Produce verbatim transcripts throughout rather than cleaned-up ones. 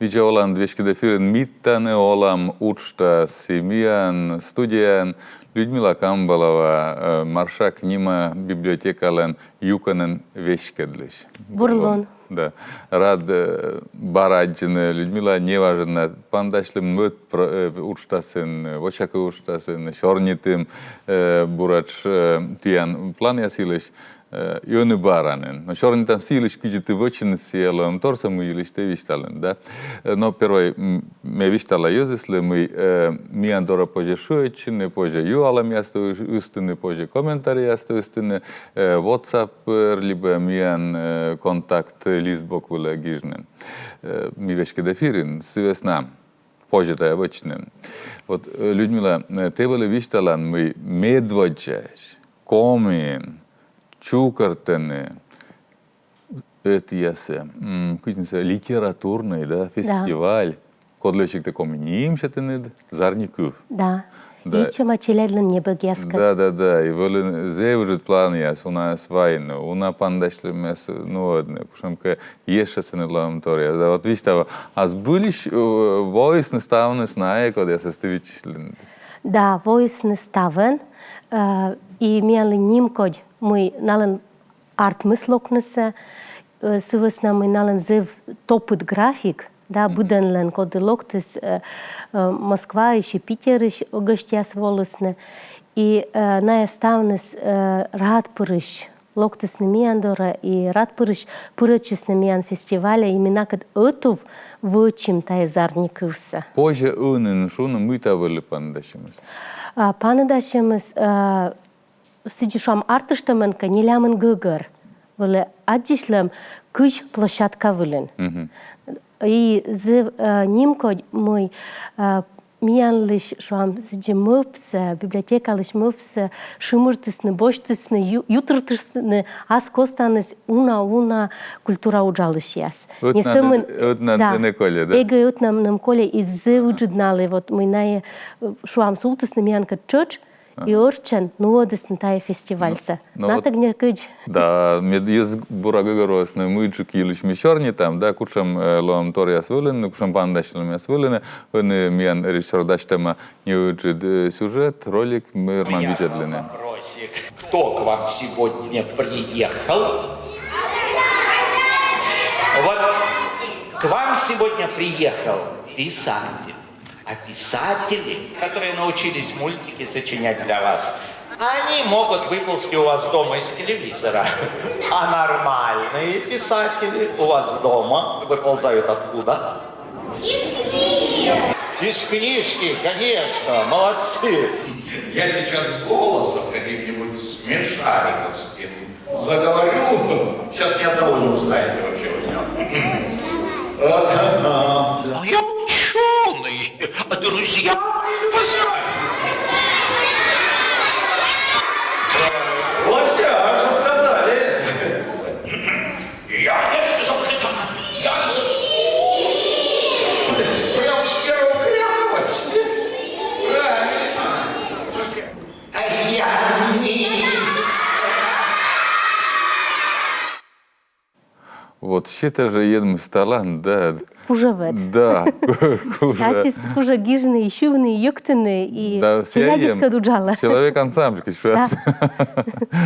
Видза олан, веськыд эфирын «Ми тані олам» уджтас, и миян студияын Людмила Камбалова, э, Маршак нима библиотекалӧн юкӧнӧн веськӧдлысь. Бур лун. Да. Рад, э, бара аддзыны, Людмила, неважӧн на паныдасьлім мӧд про-, э, уджтасын, э, вочакыв уджтасын, сёрнитім, э, буретш, э, тіян планъяс йылысь, э, и ӧні бара нин. Но сёрнитам сы йылысь, кыдзи ті вӧчинныд сійӧ лоӧмторсӧ, мый йылысь ті висьталінныд, да. Э, но первой, м, ме висьтала йӧзыслы, мый, э, миян дорӧ позьӧ шыӧдчыны, позьӧ юалӧмъястӧ ыс-, ыстыны, позьӧ комментарийястӧ ыстыны, э, WhatsApp либӧ миян, э, контакт лист бок вылӧ гижны. Э, ми веськыд эфирын, сы вӧсна позьӧ тайӧ вӧчны. Вот, э, Людмила, э, тэ вӧлі висьталан, мый медводдзаысь Комиын чукӧртӧны этійӧс, м, кыдзи нин сійӧ, литературнӧй, да, фестиваль, кодлы сиктӧ Коми ним сетӧны, «Зарни кыв». Да. Да. Ичӧма челядьлӧн небӧгъяскӧд. Да, да, да. И вӧлі зэв ыджыд планъяс, унаӧс вайны, уна паныдасьлӧмъяс нуӧдны, кутшӧмкӧ ещӧ сэні лоӧмторъяс. Да, вот висьтав, а збыльысь, э, воисны ставныс найӧ, кодъясӧс ті виччысьлінныд? Да, воисны ставӧн, э, и миянлы нимкодь, мый налӧн артмис локнысӧ, э, сы вӧсна мый налӧн зэв топыд график, да, быдӧнлӧн, коді локтіс, э, э, Москваысь и Питерысь гӧсьтъяс волісны. И, э, найӧ ставныс, э, радпырысь локтісны миян дорӧ и радпырысь пырӧдчисны миян фестивальӧ, и ми накӧд ӧтув вӧчим тайӧ «Зарни кывсӧ». Позьӧ ӧні шуны, мый тайӧ вӧлі паныдасьӧмыс? А, паныдасьӧмыс, э, сідзи шуам, артыштӧмӧн кӧ, нелямын гӧгӧр вӧлі аддзысьлӧм кызь площадка вылын. И зэв, э, нимкодь, мый, э, миянлысь, шуам, сідзи мӧвпсӧ, библиотекалысь мӧвпсӧ шымыртісны, босьтісны, ю-, ютыртісны ас костаныс уна-уна культура уджалысьяс. Ӧтнам, не сӧмын, ӧтнам, да, нин колі, да? Эгӧ ӧтнам нин колі, и зэв ыджыд налы, вот, мый найӧ, э, шуам, сувтісны миянкӧд тшӧтш, и орччӧн нуӧдісны тайӧ фестивальсӧ. Но, но вот, натӧг некыдз. Да, мед йӧз бура гӧгӧрвоисны, мыйджык йылысь ми сёрнитам, да, кутшӧм, э, лоӧмторъяс вӧліны, кутшӧм паныдасьлӧмъяс вӧліны, ӧні миян режиссёр дасьтӧма неыджыд, э, сюжет, ролик, вермам видзӧдлыны. Вопросик. Кто к вам сегодня приехал? Вот к вам сегодня приехал писатель. А писатели, которые научились мультики сочинять для вас, они могут выползти у вас дома из телевизора. А нормальные писатели у вас дома выползают откуда? Из книжки. Из книжки, конечно, молодцы. Я сейчас голосом каким-нибудь смешариковским заговорю, сейчас ни одного не узнаете вообще у меня. А я ученый, а друзья мои любезные. Вася, аж отгадали. Я, я же сказал, это я из-, прям с первого кряка вообще. Правильно. Слушайте, Вот сетӧ жӧ енмыс талант, да. Кужӧ вед. Да, кужӧ. Ачыс кужӧ гижны и сьывны, и йӧктыны, и да, челядьыскӧд уджалӧ. Человек-ансамбль, кыдз шуасны. Да.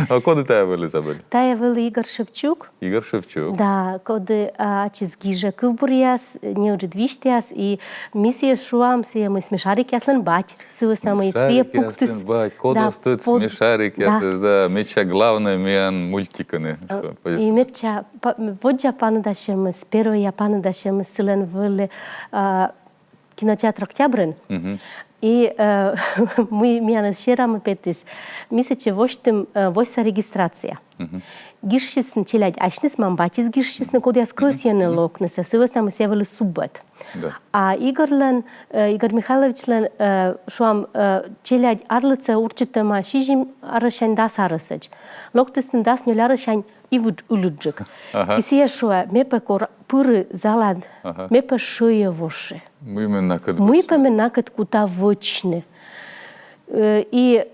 А коді тайӧ вӧлі, забыл? Тайӧ вӧлі Игорь Шевчук. Игорь Шевчук. Да, коді, а, ачыс гижӧ кывбуръяс, неыджыд висьтъяс, и ми сійӧс шуам, сійӧ мый смешарикъяслӧн бать. Сы вӧсна мый сійӧ пуктіс. Смешарикъяслӧн бать, кодъяс тӧдӧ смешарикъясӧс, да, медся главнӧй миян мультикӧн. Э, и медся па-, водзза паныдасьӧмыс, первойя паныдасьӧмыс сылӧн вӧлі, а, кинотеатр «Октябрын». И, э, мый миянӧс серамӧ петіс, ми сэтчӧ восьтім, э, восьса регистрация. Гижсисны челядь асьныс, мам-батьыс гижсисны, кодъяс кӧсйӧны локнысӧ, сы вӧсна мый сійӧ вӧлі субӧд. Да. А Игорьлӧн, э, Игорь Михайловичлӧн, э, шуам, э, челядь арлыдсӧ урчитӧма сизим арӧссянь дас арӧсӧдз. Локтісны дас нёль арӧссянь и ылыдджык. Ага. И сійӧ шуӧ, ме пӧ кор пыри залад, ага, ме пӧ шӧйӧвоши. Мый ме накӧд... Мый пӧ ме накӧд кута вӧчны. Э, и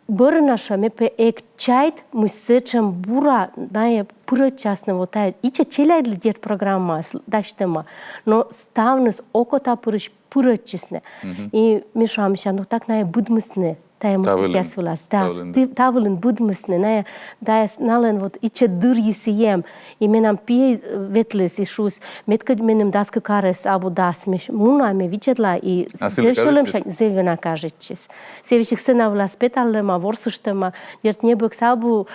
бӧрынас, шуӧ, ме пӧ эг чайт, мый сэтшӧм бура найӧ пырӧдчасны вот тайӧ. Ичӧт челядьлы, дерт, программаыс дасьтӧма, но ставныс окота пырысь пырӧдчисны. И ме шуа, мися, но так найӧ быдмисны тайӧ мультикъяс вылас. Да. Та вылын быдмисны найӧ, да, налӧн вот ичӧт дырйыс эм. И менам пиӧй ветліс и шуис: «Мед кӧть меным дас кык арӧс абу дас, ме муна, ме видзӧдла». И зэв сьӧлӧмсянь, зэв ёна кажитчис. Сэн весиг сцена вылас петавлӧма, ворсыштӧма, дерт, небӧгсӧ абу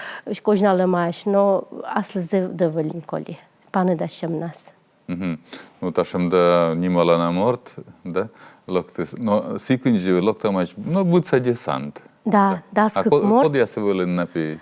козьналӧмаӧсь, но аслыс зэв дӧвӧльӧн коли паныдасьӧмнас. Ну, татшӧм да нималана морт, да, локтіс. Но сы кындзи локтӧмаӧсь, но, быдса десант. Да, дас кык морт. А кодъяс вӧліны на пиӧй?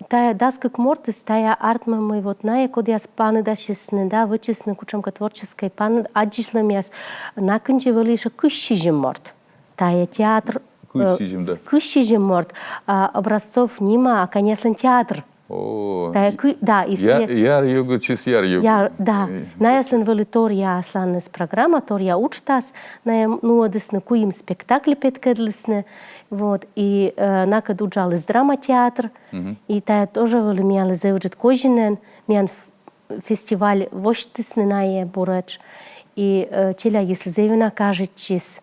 Тайӧ дас кык мортыс, тайӧ, артмӧ, мый вот найӧ, кодъяс паныдасисны, да, вӧчисны кутшӧмкӧ творческӧй паныд-, аддзысьлӧмъяс. На кындзи вӧлі ещӧ кызь сизим морт. Тайӧ театр, кызь сизим, да. Кызь сизим морт. А Образцов нима аканьяслӧн театр. О, тайӧ кы-, да, и сійӧ яр югыдысь яр югыд. Да. Наяслӧн вӧлі торъя асланыс программа, торъя уджтас, найӧ нуӧдісны, куим спектакль петкӧдлісны. Вот, и накӧд уджаліс драматеатр, и тайӧ тоже вӧлі миянлы зэв ыджыд козинӧн, миян ф-, фестиваль восьтісны найӧ буретш, и челядьыслы зэв ёна кажитчис.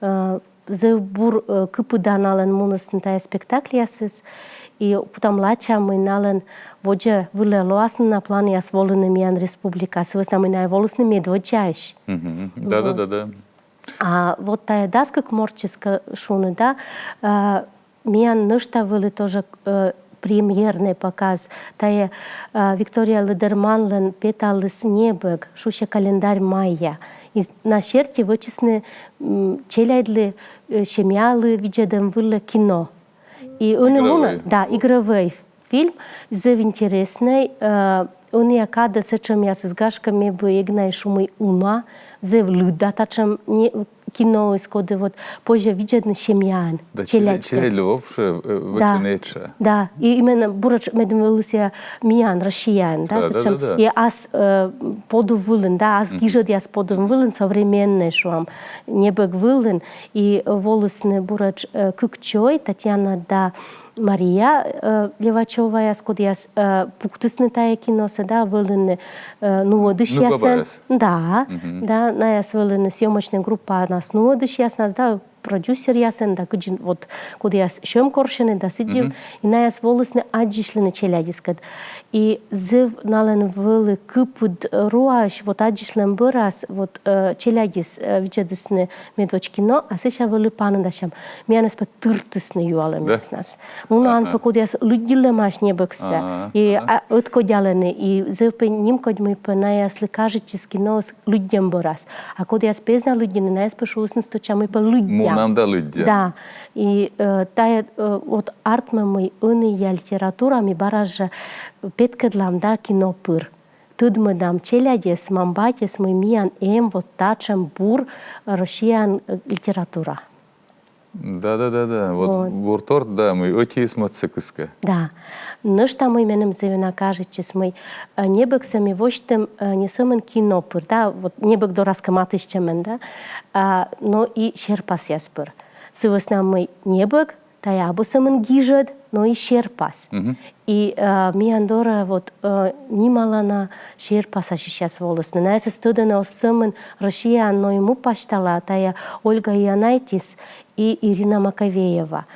Зэв бур кыпыда налӧн мунісны тайӧ спектакльясыс, и путам лача, мый налӧн водзӧ вылӧ лоасны на планъяс волыны миян республикаӧ, сы вӧсна мый найӧ волісны медводдзаысь. Да, да, да, да. А вот тайӧ дас кык мортысь кӧ шуны, да, миян нӧшта вӧлі тоже премьернӧй показ. Тайӧ Виктория Ледерманлӧн петаліс небӧг, шусьӧ «Календарь майя». И на серти вӧчисны челядьлы, семьялы видзӧдӧм вылӧ кино. И ӧні мунӧ, да, игровӧй фильм, зэв интереснӧй, ӧнія кадӧ сэтшӧмъясыс, гашкӧ, ме бы эг на и шу, мый уна, зэв лыда татшӧм киноыс, коді вот позьӧ видзӧдны семьяӧн, да, челядькӧд. Челядьлы вообще вӧчӧны этша. Да, и именно буретш, медым вӧлі сійӧ миян, Россияын, да, сэтшӧм. И ас подув вылын, да, ас гижӧдъяс подув вылын, современнӧй, шуам, небӧг вылын. И волісны буретш кык чой, Татьяна да Мария Левачёваяс, кодъяс пуктісны тайӧ киносӧ, да, вӧліны нуӧдысьясӧн. Да, да, наяс вӧліны, съёмочнӧй группанас нуӧдысьяснас, да, продюсеръясӧн, да, кыдзи вот, кодъяс сьӧм корсьӧны, да, сідзи. И наяс волісны аддзысьлыны челядьыскӧд. И зэв налӧн вӧлі кыпыд руаӧсь, вот аддзысьлӧм бӧрас, вот челядьыс видзӧдісны медводз кино, а сэсся вӧлі паныдасьӧм. Миянӧс пӧ тыртісны юалӧмъяснас. Унаӧн пӧ кодъяс лыддьылӧмаӧсь небӧгсӧ. И ӧткодялӧны, и зэв пӧ нимкодь, мый пӧ наяслы кажитчис киноыс лыддьӧм бӧрас. А кодъяс пӧ эз на лыддьыны, наяс пӧ шуисны стӧча, мый пӧ лыддя. Мунам да лыддя. Да. И тайӧ вот артмӧ, мый ӧнія литература, ми бара жӧ петкӧдлам, да, кино пыр. Тӧдмӧдам челядьӧс, мам-батьӧс, мый миян эм вот татшӧм бур Россияын литература. Да, да, да, да. Вот бур торт, да, мый ӧтиыс мӧдсӧ кыскӧ. Да. Нӧшта мый меным зэв ёна кажитчис, мый небӧгсӧ ми восьтім не сӧмын кино пыр, да, вот небӧг дорас кӧ матыстчӧмӧн, да, но и серпасъяс пыр. Сы вӧсна мый небӧг — тайӧ абу сӧмын гижӧд, но и серпас. И миян дорӧ вот нималана серпасасьысьяс волісны. Наясӧс тӧдӧны оз сӧмын Россияын, но и му пасьтала, тайӧ Ольга Ионайтис и Ирина Маковеева.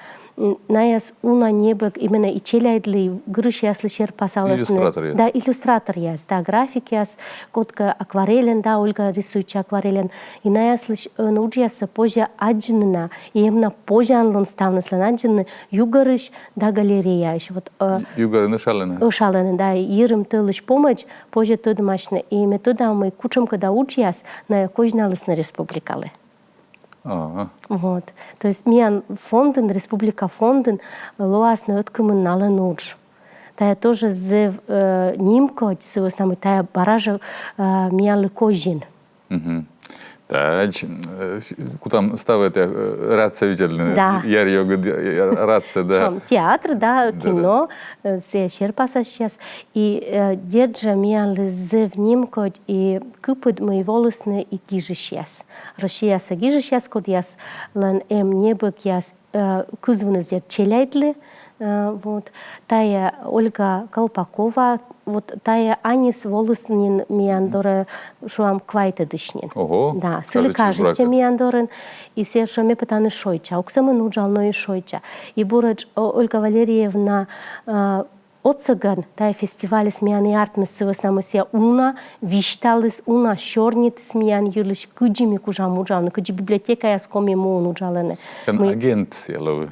Наяс уна небӧг именно и челядьлы, и гырысьяслы серпасалісны. Иллюстраторъяс. Да, иллюстраторъяс, да, графикъяс, кодкӧ акварельӧн, да, Ольга рисуйтчӧ акварельӧн. И наяслысь ӧні уджъяссӧ позьӧ аддзыны на, и эм на позянлун ставныслӧн аддзыны Югӧрысь да галереяысь. Вот Югӧрын ӧшалӧны. Ӧшалӧны, да, йирым тӧлысь помӧдз позьӧ тӧдмасьны. И ме тӧда, мый кутшӧмкӧ да уджъяс найӧ козьналісны республикалы. Ага. Вот. То есть миян фондын, республика фондын лоасны ӧткымын налӧн удж. Тайӧ тоже зэв нимкодь, сы вӧсна мый тайӧ бара жӧ миянлы козин. Мгм. Тадз, кутам ставӧ тайӧ радсӧ видзӧдлыны. Да. Яр ёгыд радсӧ, да. Театр, да, кино, сійӧ серпасасьысьяс. И дерт жӧ, миянлы зэв нимкодь и кыпыд, мый волісны и гижысьяс. Россияса гижысьяс, кодъяслӧн эм небӧгъяс, кызвыныс, дерт, челядьлы, Э, вот. Тая Ольга Колпакова, вот тая аньыс воліс нин миян дорӧ, шуам, квайтӧдысь нин. Ого, да, сылы кажитчӧ миян дорын, и сія шуӧ, ме пӧ тані шойчча, ог сӧмын уджав, но и шойчча. И буретш, о, Ольга Валерьевна, э, отсӧгӧн тая фестивальыс миян и артмис сы вӧсна, мый сія уна висьталіс, уна сёрнитіс миян йылысь, кыдзи ми кужам уджавны, кыдзи библиотекаяс Коми муын уджалӧны. Эн агент сія лои.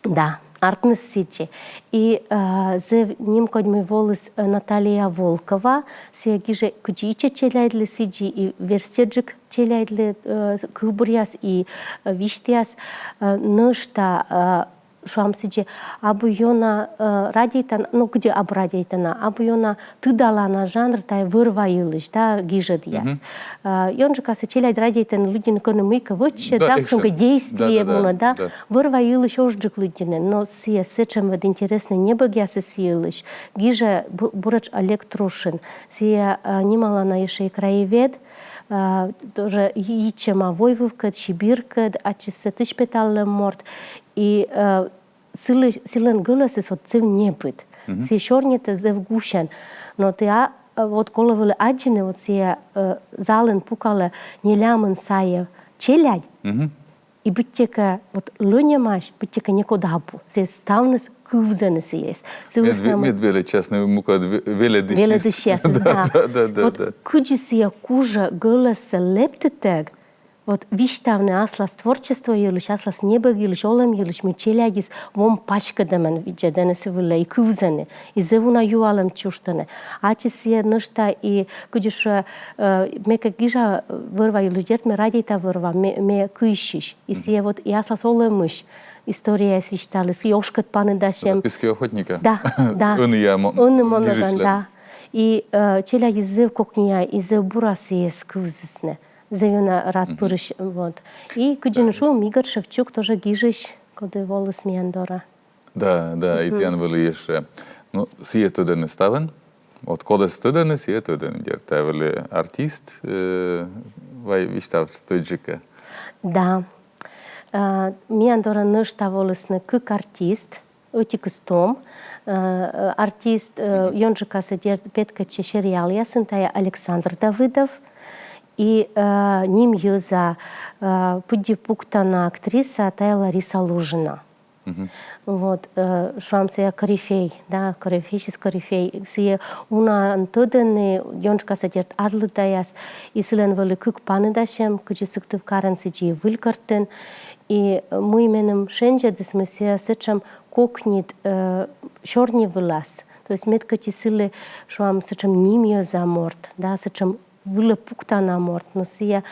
Да, артмис сідзи. И, э, зэв нимкодь, мый воліс, э, Наталья Волкова, сія гижӧ кыдзи ичӧт челядьлы, сідзи и верстьӧджык челядьлы, э, кывбуръяс и, э, висьтъяс, э, нӧшта, э, шуам сідзи, абу ёна, э, радейтана, ну, кыдзи абу радейтана, абу ёна тыдалана жанр тая вӧр-ва йылысь, да, гижӧдъяс. Э, ёнджыкасӧ челядь радейтӧны лыддьыны, кӧні мыйкӧ вӧчсьӧ, да, кутшӧмкӧ действие мунӧ, да. Вӧр-ва йылысь озджык лыддьыны, но сія сэтшӧм вот интереснӧй небӧгъясыс йылысь гижӧ бу-, буретш Олег Трушин. Сія, э, нималана ещӧ и краевед, э, тоже йи-, йитчӧма Войвывкӧд, Сибиркӧд, ачыс сэтысь петалӧм морт. И, э, сылы-, сылӧн гӧлӧсыс вот зэв небыд. Сія сёрнитӧ зэв гусьӧн. Но тая, э, вот колӧ вӧлі аддзыны, вот сія, э, залын пукалӧ нелямын сайӧ челядь, и быттьӧкӧ вот лӧньӧмаӧсь, быттьӧкӧ некод абу. Сія ставныс кывзӧны сійӧс. Сы вӧсна мый мед велӧдчасны мукӧд ве-, велӧдысьясыс. Велӧдысьясыс, да. Да, да, да, да. Вот кыдзи сія кужӧ гӧлӧссӧ лэптытӧг, вот висьтавны аслас творчество йылысь, аслас небӧг йылысь, олӧм йылысь, мый челядьыс вом паськӧдӧмӧн видзӧдӧны сы вылӧ и кывзӧны, и зэв уна юалӧм чужтӧны. Ачыс сія нӧшта и, кыдзи шуӧ, э, ме кӧ гижа вӧр-ва йылысь, дерт, ме радейта вӧр-ва, ме, ме кыйсьысь. И сія вот и аслас олӧмысь историяяс висьталіс, и ошкӧд паныдасьӧм. Записки охотника. Да, да. Ӧнія мо-, ӧні монӧгӧн, да. И, э, челядьыс зэв кокниа, и зэв бура сійӧс кывзісны. Зэв ёна рад пырысь, вот. И кыдзи нӧ шуим, Игорь Шевчук тоже гижысь, коді воліс миян дорӧ. Да, да, и тіян вӧлі ещӧ. Ну, сійӧс тӧдӧны ставӧн. Вот кодӧс тӧдӧны, сійӧс тӧдӧны, дерт, тая вӧлі артист, э, вай висьтав стӧчджыка. Да. Э, миян дорӧ нӧшта волісны кык артист, ӧтикыс том, э, артист, э, ёнджыкасӧ, дерт, петкӧдчӧ сериалъясын, тая Александр Давыдов, и, э, ним йӧза, э, пыдди пуктана актриса, тая Лариса Лужина. Вот, э, шуам, сія корифей, да, корифейысь корифей. Сійӧс унаӧн тӧдӧны, ёнджыкасӧ, дерт, арлыдаяс, и сылӧн вӧлі кык паныдасьӧм, кыдзи Сыктывкарын, сідзи Выль Кӧртын. И, э, мый меным шензьӧдіс, мый сія сэтшӧм кокнит, э, сёрни вылас. То есть мед кӧть и сылы, шуам, сэтшӧм ним йӧза морт, да, сэтшӧм вылӧ пуктана морт, но сія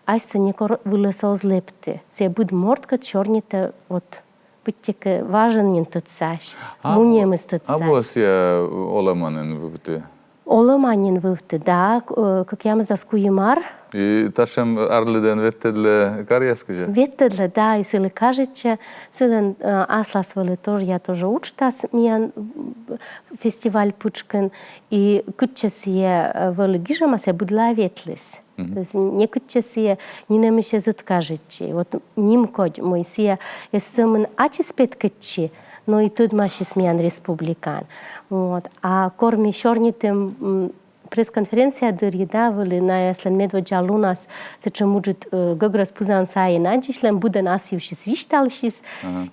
асьсӧ некор вылӧ оз лэпты. Сія быд морткӧд сёрнитӧ, вот, быттьӧкӧ важӧн нин тӧдсаӧсь, мунӧмыс тӧдсаӧсь. А абу сія олӧмаӧн вывті? Олӧмаӧн нин вывті, да, к-, э, кӧкъямысдас куим ар. И татшӧм арлыдӧн ветлӧдлӧ каръяс кузя? Ветлӧдлӧ, да, и сылы кажитчӧ, сылӧн, э, аслас вӧлі торъя тоже уджтас миян, м, фестиваль пытшкын, и кытчӧ сія, э, вӧлі гижӧма, сія быдлаӧ ветліс. То есть некытчӧ сія нинӧмысь эз ӧткажитчы. Вот нимкодь, мый сія эз сӧмын ачыс петкӧдчы, но и тӧдмасис миян республикаӧн. Вот. А кор ми сёрнитім, м, пресс-конференция дырйи, да, вӧлі наяслӧн медводдза лунас сэтшӧм ыджыд, э, гӧгрӧс пызан сайын аддзысьлӧм, быдӧн ас йывсьыс висьталысис.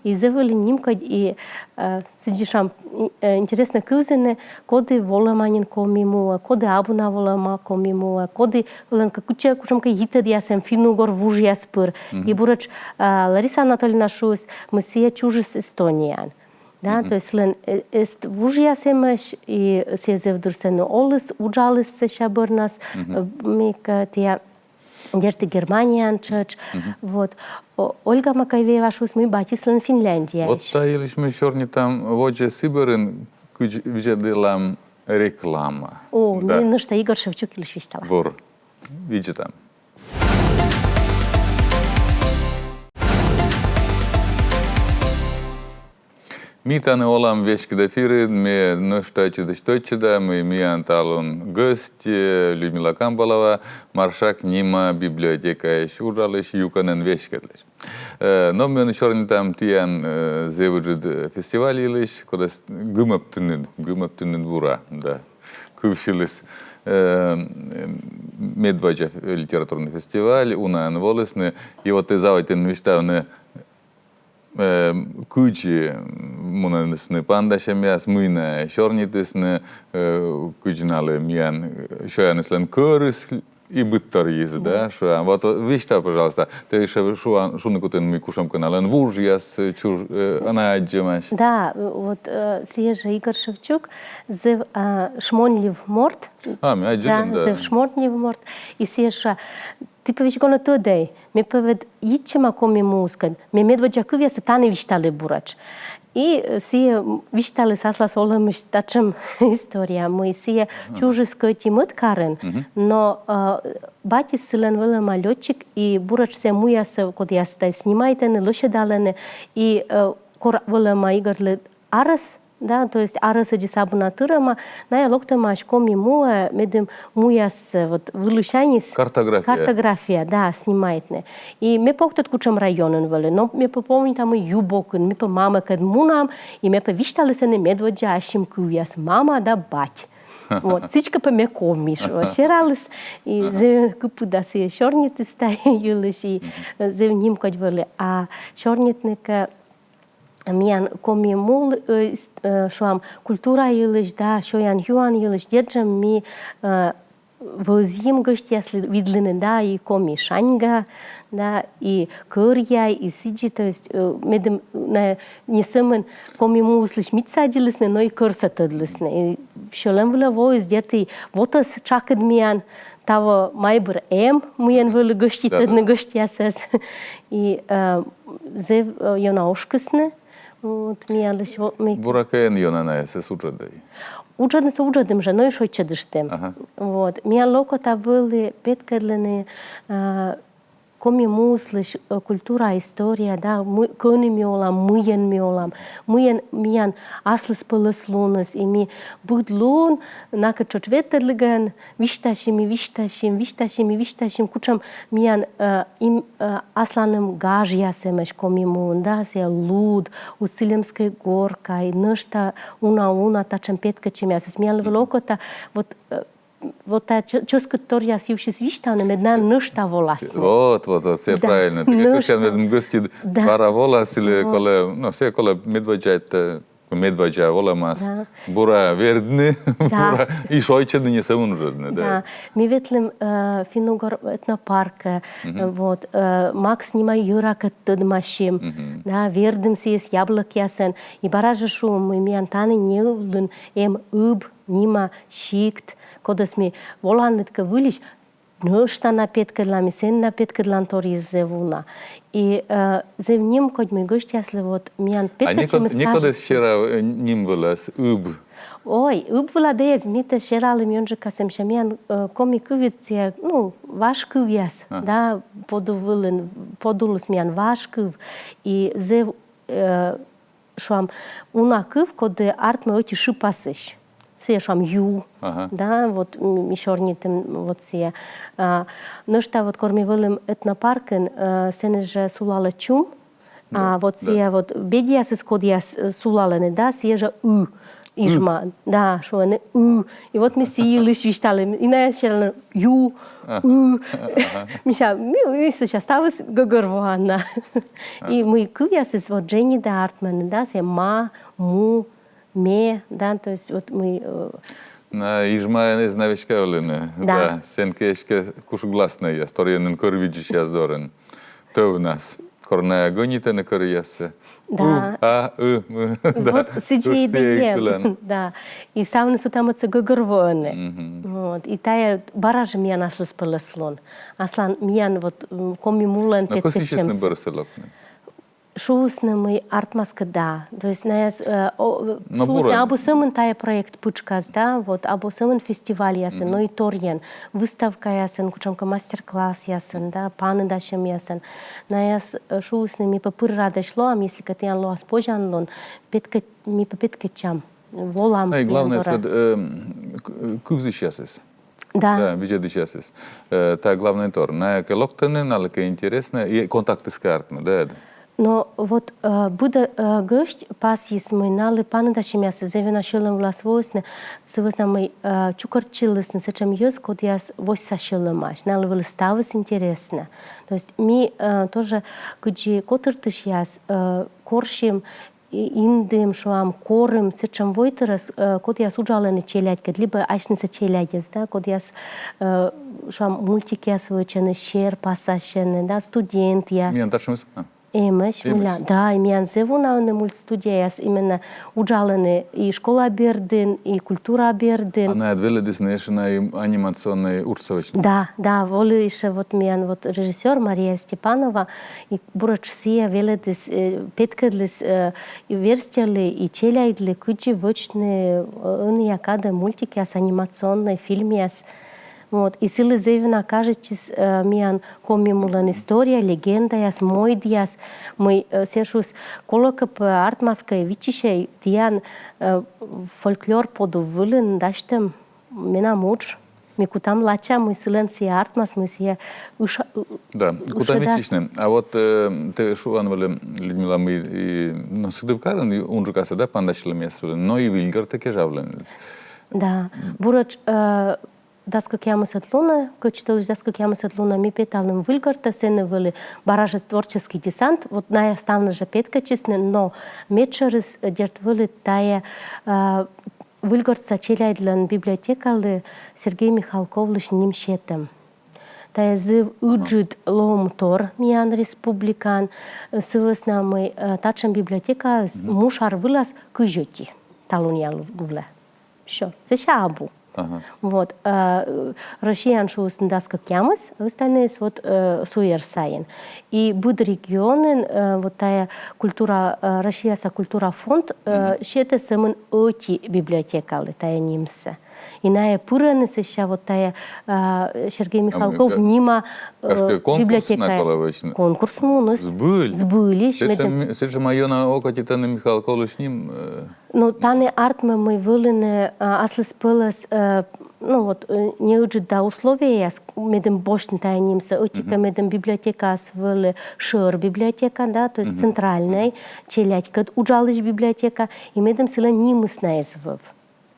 И зэв вӧлі нимкодь и, э, сідзи, шуам, и, э, интереснӧ кывзыны, коді волӧма нин Коми муӧ, коді абу на волӧма Коми муӧ, коді, олӧн кӧ, кутшӧмкӧ йитӧдъяс эм финн-угор вужъяс пыр. И буретш, э, Лариса Анатольевна шуис, мый сія чужис Эстонияын. Да, то есть сылӧн, э, эст вужъяс эмӧсь, и сія зэв дыр сэні оліс, уджаліс сэсся бӧрнас, э, мыйкӧ тая, дерт, и Германияын тшӧтш. Вот. О, Ольга Макаевева шуис, мый батьыс сылӧн Финляндияысь. Вот та йылысь ми сёрнитам водзӧ сы бӧрын, кыдз видзӧдлам реклама. О, да. Ми нӧшта Игорь Шевчук йылысь висьталам. Бур. Видзӧдам. Ми тані олам «Веськыд эфирын», ме нӧшта ӧтчыдысь тӧдчӧда, мый миян талун гӧсьт, э, Людмила Камбалова, Маршак нима библиотекаысь уджалысь, юкӧнӧн веськӧдлысь. Э, но ми ӧні сёрнитам тіян, э, зэв ыджыд, э, фестиваль йылысь, кодӧс гымӧбтінныд, гымӧбтінныд бура, да. Кывсьыліс, э, медводдза литературнӧй фестиваль, унаӧн волісны, и вот тэ заводитін висьтавны, э, кыдзи мунӧдісны паныдасьӧмъяс, мый найӧ сёрнитісны, э, кыдзи налы миян, э, сёяныслӧн кӧрыс и быдторйыс, да, шуам. Вот, э, висьтав, пожалуйста, тэ ещӧ шуан, шуны кутін, мый кутшӧмкӧ налӧн вужъяс, э, чуж-, э, на аддзӧмаӧсь. Да, вот, э, сійӧ жӧ Игорь Шевчук, зэв, а, шмонлив морт. А, ме аддзылі, да, да. Зэв шмонлив морт. И сійӧ шуӧ, ті пӧ весиг он тӧдӧй, ме пӧ вед йитчӧма коми муыскӧд, ме медводдза кывъяссӧ тані висьталі буретш. И, э, сійӧ, м, висьталіс аслас олӧмысь татшӧм история, мый сійӧ чужис кӧть и мӧд карын, но, э, батьыс сылӧн вӧлӧма лётчик, и буретш сійӧ муяссӧ, кодъяс тай снимайтӧны, лӧсьӧдалӧны, и, э, кор вӧлӧма Игорлы арӧс, да, то есть арӧсӧдзыс абу на тырӧма, найӧ локтӧмаӧсь Коми муӧ, медым муяс, э, вот, вылысяньыс. Картография. Картография, да, снимайтны. И ме пӧ ог тӧд, кутшӧм районын вӧлі, но ме пӧ помнита, мый ю бокын, ми пӧ мамӧкӧд мунам, и ме пӧ висьталі сэні медводдза ассьым кывъяс: мама да бать. Вот, сідзкӧ пӧ ме коми, шуӧ, сераліс, и зэв кыпыда сійӧ сёрнитіс та йылысь, и, э, зэв нимкодь вӧлі. А сёрнитны кӧ миян Коми мул, э, с-, э, шуам, культура йылысь, да, сёян-юан йылысь, дерт жӧ, ми, э, вӧзйим гӧсьтъяслы видлыны, да, и коми шаньга, да, и кӧръя, и сідзи, то есть, э, медым, э, на-, не сӧмын Коми мулыслысь мичсӧ аддзылісны, но и кӧрсӧ тӧдлісны. И сьӧлӧм вылӧ воис, дерт, и вотӧс тшакыд миян таво майбыр эм, мыйӧн вӧлі гӧститӧдны гӧсьтъясӧс. И, э, зэв, э, ёна ошкисны, вот, миянлысь, вот, ми... Буракӧ, эн ёна найӧс уджӧдӧй? Уджӧднысӧ уджӧдім жӧ, но и шойччӧдыштім. Ага. Вот. Миянлы окота вӧлі петкӧдлыны, э, Коми мулыслысь, э, культура, история, да, мы-, кӧні ми олам, мыйӧн ми олам, мыйӧн миян аслыспӧлӧслуныс, и ми быд лун, накӧд тшӧтш ветлӧдлігӧн, висьтасим и висьтасим, висьтасим и висьтасим, кутшӧм миян, э, им, э, асланым гажъяс эмӧсь Коми муын, да, сійӧ Луд, Усть-Цилемскӧй горка, и нӧшта уна-уна татшӧм петкӧдчӧмъясыс. Миянлы вӧлі окота, вот, э, вот та чӧ-, чӧскыдторъяс йывсьыс висьтавны, мед найӧ нӧшта воласны. Вот, вот, вот, сійӧ правильно. Тэ кӧ кӧсъян, медым гӧстыд бара волас, или колӧ, ну, сійӧ колӧ медводдза, это, медводдза волӧмас. Да. Бура вердны, бура и шойччӧдны, не сӧмын уджӧдны, да. Да. Ми ветлім, э, финн-угор этнопаркӧ, э, вот, э, Макс нима йӧракӧд тӧдмасим, да, вердім сійӧс яблокъясӧн. И бара жӧ шуам, мый миян тані Невлын эм Ыб нима сикт, кодӧс ми, воланныд кӧ выльысь, нӧшта на петкӧдлам, и сэн на петкӧдланторйыс зэв уна. И, э, зэв нимкодь, мый гӧсьтъяслы вот миян петкӧдчӧмыс кажитчис. А некод-, некодӧс серав, э, ним вылас, Ыб? Ой, Ыб вылад эз, ми тай сералім ёнджыкасӧ, мися, миян, э, коми кывйыд сійӧ, ну, важ кывъяс, да, подув вылын, подулыс миян важ кыв. И зэв, э, шуам, уна кыв, коді артмӧ ӧти шыпасысь. Сійӧ, шуам, ю. Ага. Да, вот, м, ми сёрнитім, вот сійӧ. А, нӧшта вот кор ми вӧлім этнопаркын, э, сэні жӧ сулалӧ чум. А, да, вот да. Сійӧ вот бедьясыс, кодъяс, э, сулалӧны, да, сійӧ жӧ ы. Ижма. Да, шуӧны ы. И вот ми сы йылысь висьталім. И найӧ сералӧны ю, ы. Мися, ми, ми сэсся ставыс гӧгӧрвоана. И мый кывъясыс вот дженьыда артмӧны, да, сійӧ ма, му, ме, да, то есть вот мый, э, на Ижма эз на веськавлыны. Да. Да, сэн кӧ эськӧ куш гласнӧйяс, торйӧн нин кӧр видзысьяс дорын. Тӧвнас. Кор найӧ гӧнитӧны кӧръяссӧ. Да. У, а, ы, ы. Да. Вот сідзи и эм. Да. И ставныс ӧта-мӧдсӧ гӧгӧрвоӧны. Вот. И тайӧ бара жӧ миян аслыспӧлӧслун. Аслан миян вот, м, Коми мулӧн петкӧдчӧмыс. Но кӧсйысисны бӧрсӧ локны? Шуысны, мый артмас кӧ, да. То есть ная, э, о, но шуысны, абу сӧмын тайӧ проект пытшкас, да, вот, абу сӧмын фестивальясын, но и торйӧн, выставкаясын, кутшӧмкӧ мастер-классъясын, да, паныдасьӧмъясын. Ная, э, шуысны, ми пӧ пыр радӧсь лоам, если кӧ тіян лоас позянлун, петкӧд-, ми пӧ петкӧдчам, волам. Ну и главное, вот, э, к-, кывзысьясыс. Да. Да, видзӧдысьясыс. Э, тайӧ главнӧй тор. Ная кӧ локтӧны, налы кӧ интереснӧ, и контактыс кӧ артмӧ, да, да. Но вот, э, быд, э, гӧсть пасйис, мый налы паныдасьӧмъясыс зэв ёна сьӧлӧм вылас воисны, сы вӧсна мый, э, чукӧртчылісны сэтшӧм йӧз, кодъяс восьса сьӧлӧмаӧсь, налы вӧлі ставыс интереснӧ. То есть ми, э, тоже кыдзи котыртысьяс, э, корсим и индім, шуам, корим сэтшӧм войтырӧс, э, кодъяс уджалӧны челядькӧд, либӧ асьнысӧ челядьӧс, да, кодъяс, э, шуам, мультикъяс вӧчӧны, серпасасьӧны, да, студентъяс. Миян татшӧмыс? А. Эмӧсь, эмӧсь. Мыйла, да, и миян зэв уна ӧні мультстудияяс именно уджалӧны и школа бердын, и культура бердын. А найӧ велӧдісны ещӧ на и анимационнӧй уджсӧ вӧчны? Да, да, вӧлі ещӧ вот миян вот режиссёр Мария Степанова, и буретш сійӧ велӧдіс, э, петкӧдліс, э, и верстьӧлы, и челядьлы, кыдзи вӧчны, э, ӧнія кадӧ мультикъяс, анимационнӧй фильмъяс. Вот. И сылы зэв ёна кажитчис, э, миян Коми мулӧн история, легендаяс, мойдъяс, мый, э, сійӧ шуис, колӧкӧ пӧ, артмас кӧ, виччысьӧй тіян, э, фольклор подув вылын дасьтӧм менам удж. Ми кутам лача, мый сылӧн сійӧ артмас, мый сійӧ ыш-, ы-, да, кутам ышӧдас. Виччысьны. А вот, э, тэ шуан вӧлі, Людмила, мый, и, но, Сыктывкарын и унджыкасӧ, да, паныдасьлӧмъяс вӧлі, но и Выльгортӧ кежавлін. Да. Буретш, э, дас кӧкъямысӧд лунӧ, кӧч тӧлысь дас кӧкъямысӧд лунӧ ми петалім Выльгортӧ, сэні вӧлі бара жӧ творческӧй десант, вот ная ставныс жӧ петкӧдчисны, но медшӧрыс, э, дерт, вӧлі тайӧ, э, Выльгортса челядьлӧн библиотекалы Сергей Михалковлысь ним сетӧм. Тайӧ зэв ыджыд лоӧмтор миян республикаын, э, сы вӧсна мый, э, татшӧм библиотекаыс му шар вылас кызь ӧти талунъя вылӧ. Всё, сэсся абу. Ага. Вот, э, Россияын шуисны дас кӧкъямыс, остальнӧйыс вот, э, суйӧр сайын. И быд регионын, э, вот тайӧ культура, э, Россияса культура фонд, э, сетӧ сӧмын ӧти библиотекалы тайӧ нимсӧ. И найӧ пырӧны сэсся вот тайӧ, э, Сергей Михалков нима, э, библиотекаяс. Конкурс муніс. Збыль. Збыльысь. Сэтшӧма ёна окотитӧны Михалковлысь ним, э, Ну, тані артмӧ, мый вӧліны, а, аслыспӧлӧс, э, ну вот, э, неыджыд да условиеяс, медым босьтны тайӧ нимсӧ, ӧти-кӧ, медым библиотекаыс вӧлі шӧр библиотека, да, то есть центральнӧй, челядькӧд уджалысь библиотека, и медым сылӧн нимыс на эз вӧв.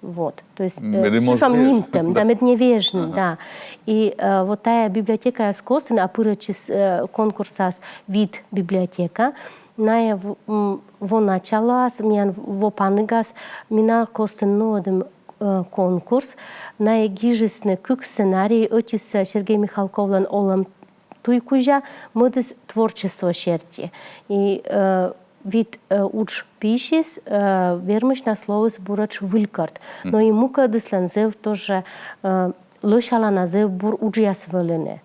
Вот, то есть, э, медым оз вежны. Сэтшӧм нимтӧм, да, мед не вежны, да. И, э, вот тайӧ библиотекаяс костын, а пырӧдчис, э, конкурсас вит библиотека, Найӧ в-, м, во началаас, миян во панігас, ми на костын нуӧдім, э, конкурс. Найӧ гижисны кык сценарий, ӧтисӧ Сергей Михалковлӧн олӧм туй кузя, мӧдыс творчество серти. И, э, вит, э, удж пиысь, э, вермысьнас лоис буретш Выльгорт. Но и мукӧдыслӧн зэв тоже, э, лӧсялана зэв бур уджъяс вӧліны.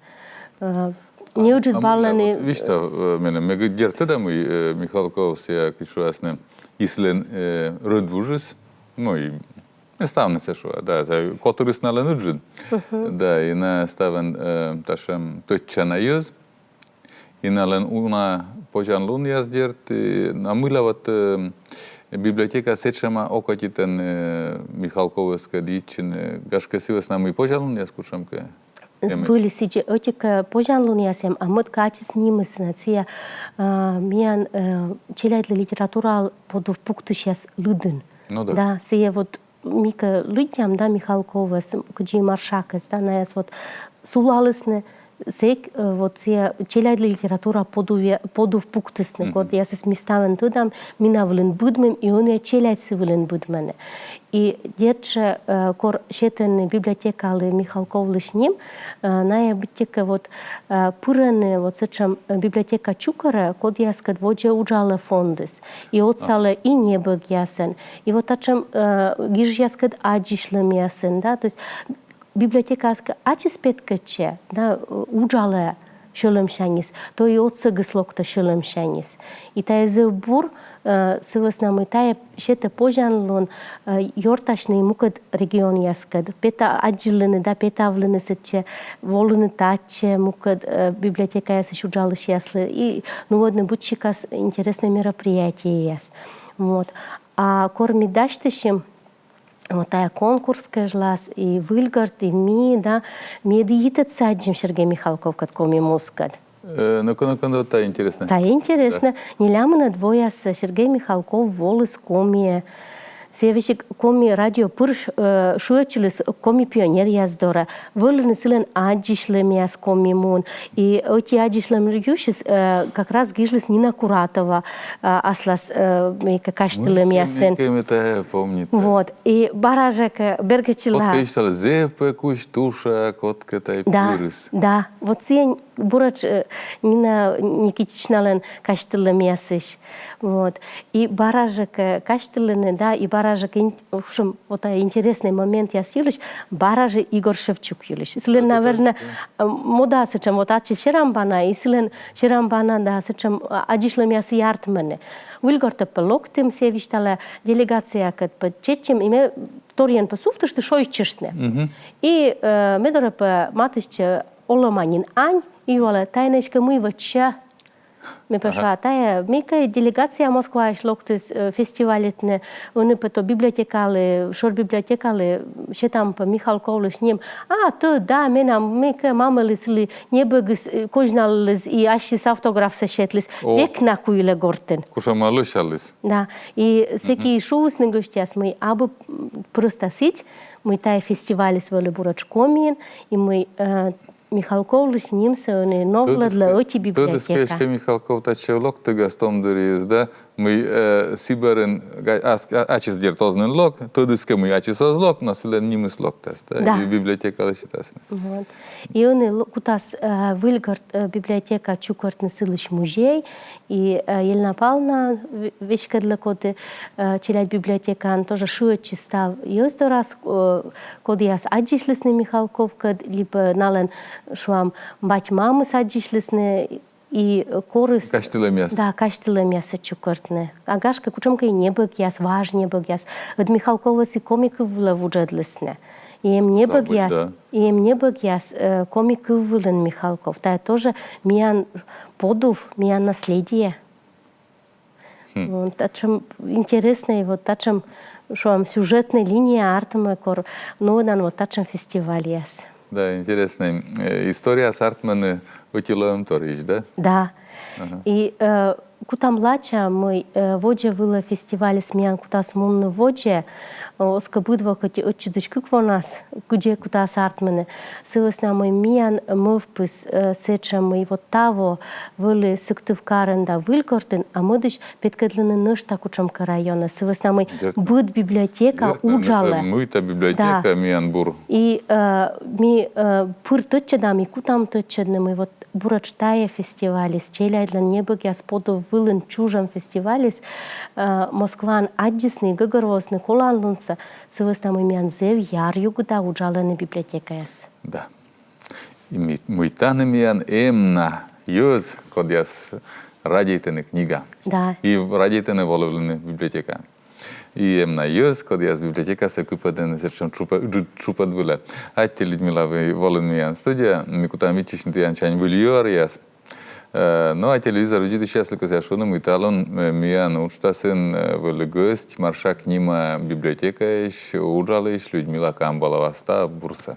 Э, неыджыд бара нин. Висьтав, э, меным, ме, дерт, тӧда, мый, э, Михалков сійӧ, кыдз шуасны, ислӧн, э, рӧдвужыс, ну и ставныс, шуа, да, сійӧ котырыс налӧн ыджыд. Да, и на ставӧн, э, татшӧм тӧдчана йӧз. И налӧн уна позянлунъяс, дерт, и, а мыйла вот, э, библиотека сэтшӧма окотитӧны, э, Михалковыскӧд йитчыны, гашкӧ, сы вӧсна, мый позянлунъяс кутшӧмкӧ эмӧсь. Збыль, сідзи, ӧти-кӧ, позянлунъяс эм, а мӧд-кӧ, ачыс нимыс на сійӧ, а, миян, э, челядьлы литература подув пуктысьяс лыдын. Ну да. Да, сійӧ вот ми кӧ лыддям, да, Михалковӧс, кыдзи Маршакӧс, да, найӧс вот сулалісны, сэк, э, вот сійӧ челядьлы литература подувъя-, подув пуктісны, кодъясӧс ми ставӧн тӧдам, ми на вылын быдмим, и ӧнія челядь сы вылын быдмӧны. И дерт жӧ, э, кор сетӧны библиотекалы Михалковлысь ним, э, найӧ быттьӧкӧ вот, э, пырӧны вот сэтшӧм, э, библиотека чукӧрӧ, кодъяскӧд водзӧ уджалӧ фондыс. И отсалӧ и небӧгъясӧн, и вот татшӧм, э, гижысьяскӧд аддзысьлӧмъясӧн, да, то есть библиотекаыс кӧ ачыс петкӧдчӧ, да, э, уджалӧ сьӧлӧмсяньыс, то и отсӧгыс локтӧ сьӧлӧмсяньыс. И тайӧ зэв бур, э, сы вӧсна мый тайӧ сетӧ позянлун, э, ёртасьны и мукӧд регионъяскӧд, пета-, аддзывлыны да петавлыны сэтчӧ, волыны татчӧ мукӧд, э, библиотекаясысь уджалысьяслы и нуӧдны быдсикас интереснӧй мероприятиеяс. Вот. А кор ми дасьтысим вот тайӧ конкурс кежлас и Выльгорт, и ми, да, ми ӧд йитӧдсӧ аддзим Сергей Михалковкӧд Коми мускӧд. Э, ну-ка, ну-ка, ну, тайӧ интереснӧ. Тайӧ интереснӧ. Нелямынӧд воясӧ Сергей Михалков воліс Комиӧ. Сійӧ весиг Коми радио пыр ш-, э, шыӧдчыліс коми пионеръяс дорӧ. Вӧліны сылӧн аддзысьлӧмъяс Коми муын. И ӧти аддзысьлӧм йывсьыс, э, как раз гижліс Нина Куратова, э, аслас, э, мыйкӧ казьтылӧмъясӧн. Мыйкӧ, мыйкӧ, мыйкӧ, помнит. Вот. И бара жӧ кӧ бергӧдчыла. Вот кӧ, зэв пӧ кузь туша, кодкӧ тай пырис. Да, вот сійӧн буретш, э, Нина Никитичналӧн казьтылӧмъясысь. Вот. И бара жӧ кӧ, э, казьтылыны, да, и бара жӧ кӧ ин-, в общем, вот, а, интереснӧй моментъяс йылысь, бара жӧ Игорь Шевчук йылысь. Сылӧн, наверно, э, мода сэтшӧм, вот ачыс серамбана, и сылӧн серамбана, да, сэтшӧм, а, аддзысьлӧмъяс и артмӧны. Выльгортӧ пӧ локтім, сійӧ висьталӧ, делегациякӧд пӧ чеччим, и ме торйӧн пӧ сувтышті шойччыштны. И, э, ме дорӧ пӧ матыстчӧ олӧма нин ань, и юалӧ, тайӧ нӧ эськӧ мый вӧчсьӧ. Ме пӧ шуа, тайӧ мыйкӧ делегация Москваысь локтіс, э, фестивальӧдны, ӧні пӧ то библиотекалы, шӧр библиотекалы сетам пӧ Михалковлысь ним. А, тӧ, да, менам мыйкӧ мамӧлы сылы небӧгыс, э, козьналіс и ассьыс автографсӧ сетліс. Век на куйлӧ гортын. Кутшӧма лӧсяліс. Да. И сэки шуисны гӧсьтъяс, мый абу, м, прӧста сідз, мый тайӧ фестивальыс вӧлі буретш Комиын, и мый, э, Михалковлысь нимсӧ ӧні новлӧдлӧ ӧти библиотека. Тӧдіс кӧ, эськӧ Михалков татчӧ локтігас том дырйиыс, да, мый, э, Сибирын га-, ас-, а-, ачыс, дерт, оз нин лок, тӧдіс кӧ, мый ачыс оз лок, но сылӧн нимыс локтас, да, и библиотекалы сетасны. Вот. И ӧні ло-, кутас, э, Выльгорт, э, библиотека чукӧртны сылысь музей, и, э, Елена Павловна ве-, веськӧдлӧ, коді, э, челядь библиотекаын, тоже шыӧдчис став йӧз дорас, э, кодъяс аддзысьлісны Михалковкӧд, либӧ налӧн, шуам, бать-мамыс аддзысьлісны, и корис... Казьтылӧмъяс. Да, казьтылӧмъяссӧ чукӧртны. А гашкӧ, кутшӧмкӧ и небӧгъяс, важ небӧгъяс. Ӧд Михалковӧс и коми кыв вылӧ вуджӧдлісны. И эм небӧгъяс, и эм небӧгъяс, э, коми кыв вылын Михалков. Тайӧ тоже миян подув, миян наследие. Вот татшӧм интереснӧй, вот татшӧм, шуам, сюжетнӧй линия артмӧ, кор нуӧдан вот татшӧм фестивальяс. Да, интереснӧй. Э, историяяс артмӧны ӧти лоӧмторйысь, да? Да. И, э, кутам лача, мый, э, водзӧ вылӧ фестивальыс миян кутас мунны водзӧ, э, оз кӧ быд во, кӧть ӧтчыдысь кык вонас, кыдзи кутас артмыны. Сы вӧсна мый миян мӧвпыс, э, сэтшӧм, мый вот таво вӧлі Сыктывкарын да Выльгортын, а мӧдысь петкӧдлыны нӧшта кутшӧмкӧ районӧ. Сы вӧсна мый быд библиотека уджалӧ. Мыйта библиотека миян бур. И, э, ми, э, пыр тӧдчӧдам и кутам тӧдчӧдны, мый вот буретш тайӧ фестивальыс, челядьлӧн небӧгъяс подув вылын чужӧм фестивальыс, э, Москваын аддзисны и гӧгӧрвоисны коланлунсӧ, сы вӧсна мый миян зэв яръюгыда уджалӧны библиотекаяс. Да. И ми-, мыйта нӧ миян эм на йӧз, кодъяс радейтӧны книга. Да. И радейтӧны волывлыны библиотекаӧ. И эм на йӧз, кодъяс библиотекасӧ кыпӧдӧны сэтшӧм тшупӧ-, ыджыд тшупӧд вылӧ. Аттьӧ, Людмила, мый волін миян студияӧ, ми кутам виччысьны тіянсянь выль юӧръяс. Э, но а телевизор видзӧдысьяслы кӧсъя шуны, мый талун, э, миян уджтасын, э, вӧлі гӧсьт Маршак нима библиотекаысь уджалысь Людмила Камбалова. Став бурсӧ.